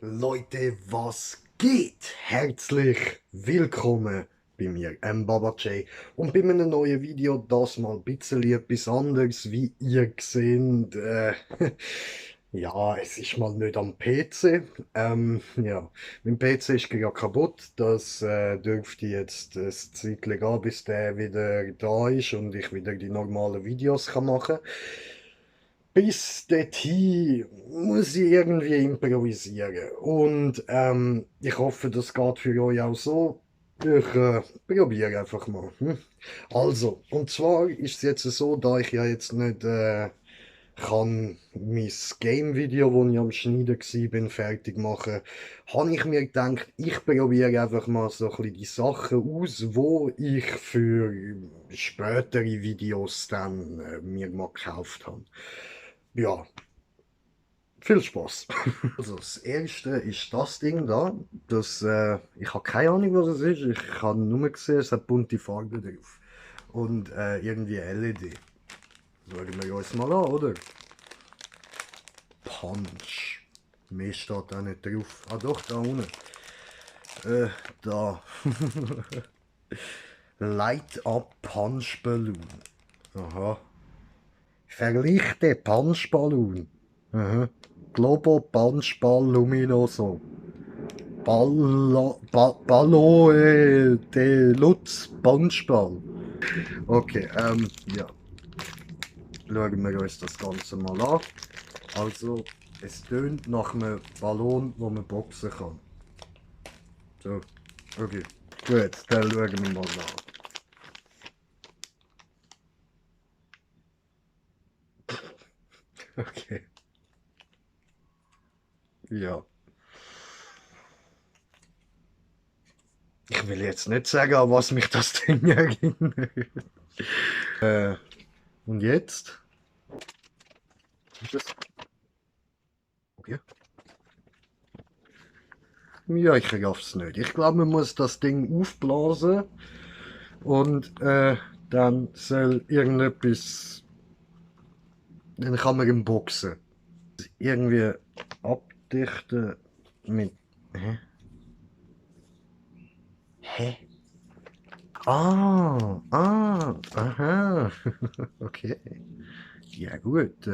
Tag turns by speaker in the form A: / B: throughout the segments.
A: Leute, was geht? Herzlich willkommen bei mir, Baba J. Und bei einem neuen Video, das mal ein bisschen etwas anderes, wie ihr seht. Ja, es ist mal nicht am PC. Ja, mein PC ist gerade kaputt. Das dürfte jetzt ein Zeitchen gehen, bis der wieder da ist und ich wieder die normalen Videos kann machen kann. Bis dorthin muss ich irgendwie improvisieren. Und ich hoffe, das geht für euch auch so. Ich probiere einfach mal. Also, und zwar ist es jetzt so, da ich ja jetzt nicht kann mein Game-Video, wo ich am Schneiden war, fertig machen, habe ich mir gedacht, ich probiere einfach mal so ein bisschen die Sachen aus, wo ich für spätere Videos dann mir mal gekauft habe. Ja, viel Spaß. Also das erste ist das Ding da. Ich habe keine Ahnung, was es ist. Ich habe nur gesehen, es hat bunte Farben drauf. Und irgendwie LED. Schauen wir uns mal an, oder? Punch. Mehr steht da nicht drauf. Ah doch, da unten. Da. Light Up Punch Balloon. Aha. Verlichte Punchballon. Aha. Globo Punchball Luminoso. De Lutz Punchball. Okay, ja. Schauen wir uns das Ganze mal an. Also, es tönt nach einem Ballon, wo man boxen kann. So, okay. Gut, dann schauen wir mal nach. Okay, ja. Ich will jetzt nicht sagen, an was mich das Ding erinnert. Und jetzt? Ist das? Okay. Ja, ich raff's nicht. Ich glaube, man muss das Ding aufblasen und dann soll irgendetwas. Dann kann man ihn boxen. Irgendwie abdichten mit. Hä? Hä? Aha. Okay. Ja gut,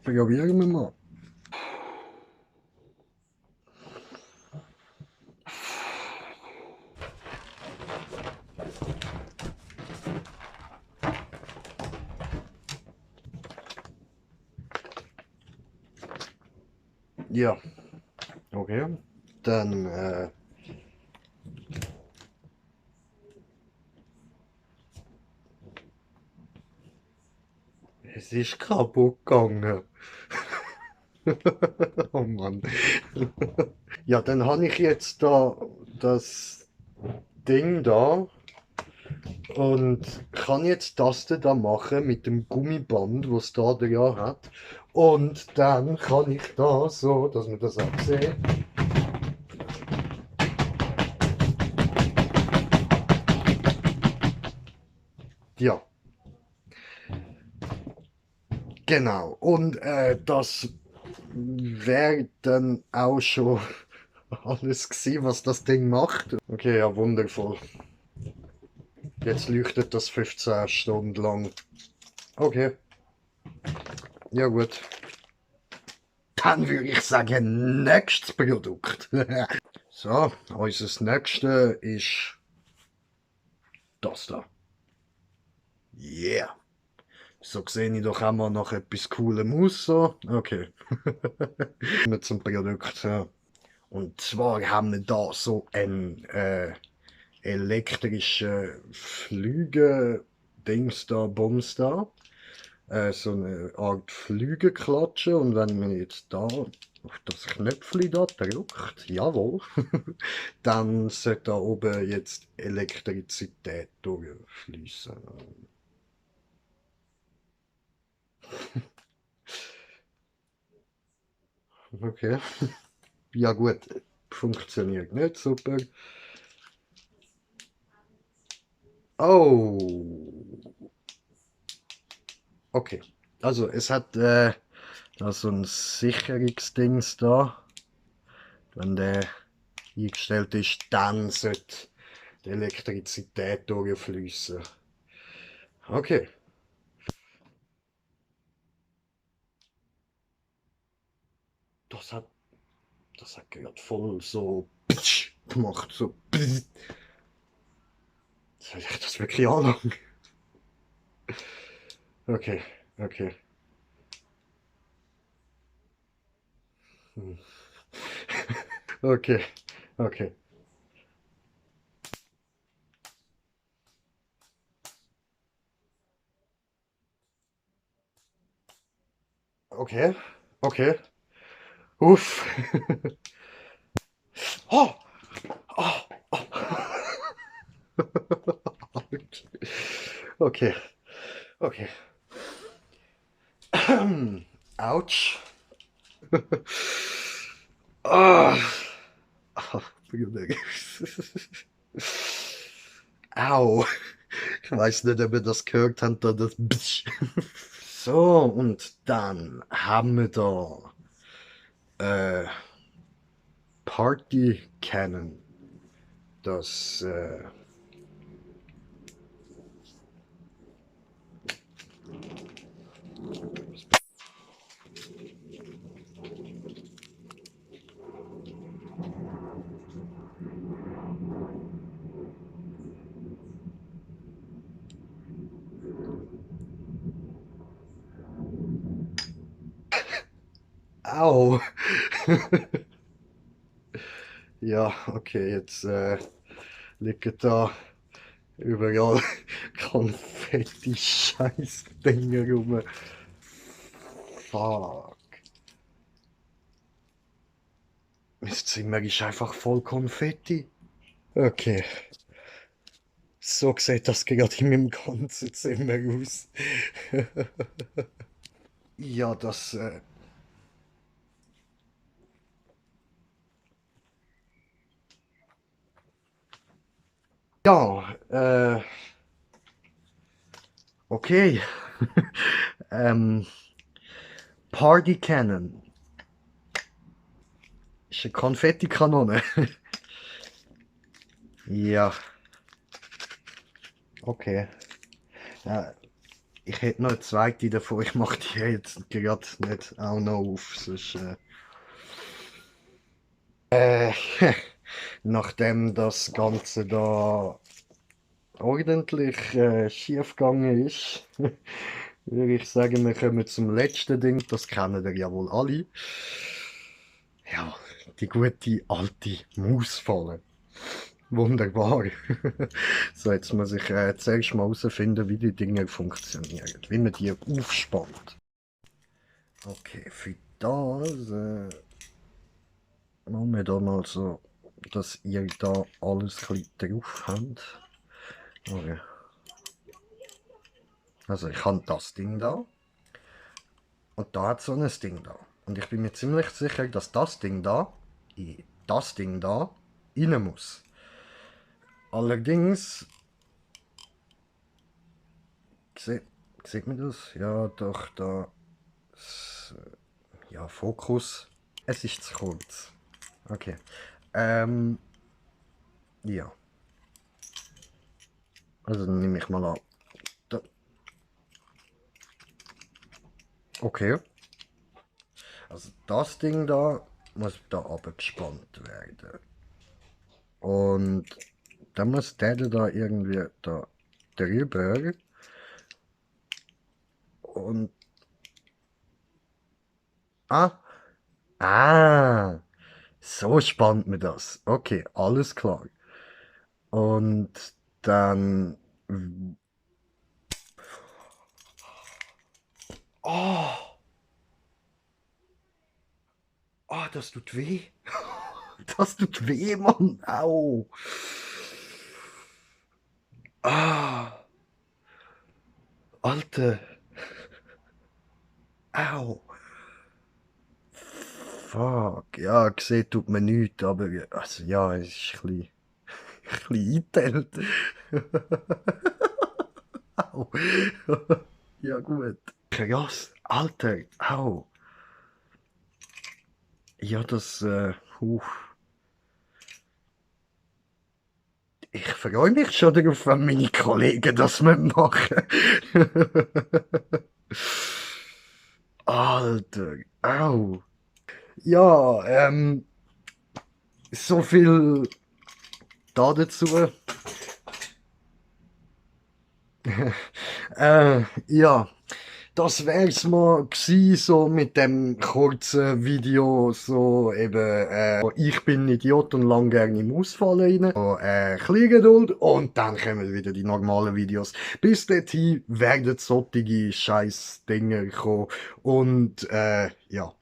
A: probieren wir mal. Ja, okay. Dann, es ist kaputt gegangen. Oh Mann. Ja, dann habe ich jetzt da das Ding da und kann jetzt das da machen mit dem Gummiband, was da dran hat. Und dann kann ich da so, dass man das auch sieht. Ja, genau. Und das wäre dann auch schon alles gewesen, was das Ding macht. Okay, ja, wundervoll. Jetzt leuchtet das 15 Stunden lang. Okay, ja gut. Dann würde ich sagen, nächstes Produkt. So, unser nächstes ist das da. Yeah. So sehe ich doch auch mal nach etwas Coolem aus. So. Okay. Mit zum Produkt. Ja. Und zwar haben wir da so einen elektrischen Flüge-Dings da, Bums da. So eine Art Flügelklatsche. Und wenn man jetzt da auf das Knöpfchen da drückt, jawohl, dann sollte da oben jetzt Elektrizität durchfließen. Okay. Ja gut, funktioniert nicht super. Oh, okay. Also es hat Da so ein Sicherungsdings da. Wenn der eingestellt ist, dann sollte die Elektrizität durchfließen. Okay. Das hat, das hat gerade voll so gemacht. So. Soll ich das wirklich anlangen? Okay, okay. Hm. Okay, okay. Okay, okay. Uff. Oh, oh, oh. Okay, okay. Autsch. Ah. Ah, Au. Ich weiß nicht, ob ihr das gehört habt, da das Bsch. So, und dann haben wir da äh, Party Cannon. Das Au. Ja, okay, jetzt liegen da überall Konfetti-Scheiß-Dinger rum. Fuck. Mein Zimmer ist einfach voll Konfetti. Okay, so sieht das gerade in meinem ganzen Zimmer aus. Ja, das. Ja, okay. ähm, Party Cannon. Ist eine Konfettikanone. Ja, okay. Ja, ich hätte noch eine zweite davon. Ich mache die jetzt gerade nicht auch noch auf. Sonst, äh, nachdem das Ganze da ordentlich schief gegangen ist, würde ich sagen, wir kommen zum letzten Ding. Das kennen wir ja wohl alle. Ja, die gute alte Mausfalle. Wunderbar. So, jetzt muss ich zuerst mal herausfinden, wie die Dinge funktionieren, wie man die aufspannt. Okay, für das machen wir da mal so, dass ihr da alles ein bisschen drauf habt. Okay. Also ich habe das Ding da und da hat so ein Ding da. Und ich bin mir ziemlich sicher, dass das Ding da in das Ding da rein muss. Allerdings, sieht, sieht man das? Ja, doch, da. Ja, Fokus. Es ist zu kurz. Okay. Ähm, ja. Also dann nehme ich mal an. Da. Okay. Also das Ding da muss da abgespannt werden. Und dann muss der da irgendwie da drüber. Und. Ah! Ah! So spannt man das. Okay, alles klar. Und dann. Oh! Oh, das tut weh. Das tut weh, Mann. Au. Ah, Alter. Au. Fuck. Ja, gesehen tut man nichts, aber also, ja, es ist ein bisschen eingeteilt. Au. Ja, gut. Krass. Alter. Au. ja, ich freue mich schon darauf, wenn meine Kollegen das mitmachen. Alter, au. Ja, so viel dazu. Ja, das wär's mal gsi, so mit dem kurzen Video, so eben, ich bin ein Idiot und lang gerne im Ausfallen rein. So, bisschen Geduld und dann kommen wieder die normalen Videos. Bis dahin werden solche scheiß Dinger kommen und, ja.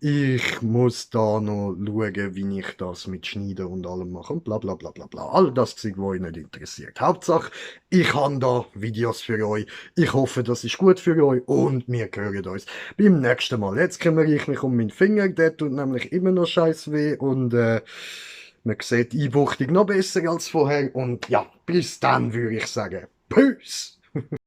A: Ich muss da noch schauen, wie ich das mit Schneiden und allem mache und bla bla bla bla bla. All das Zeug, was euch nicht interessiert. Hauptsache, ich habe da Videos für euch. Ich hoffe, das ist gut für euch und wir hören uns beim nächsten Mal. Jetzt kümmere ich mich um meinen Finger, der tut nämlich immer noch scheiß weh und man sieht die Einbuchtung noch besser als vorher. Und ja, bis dann würde ich sagen. Peace!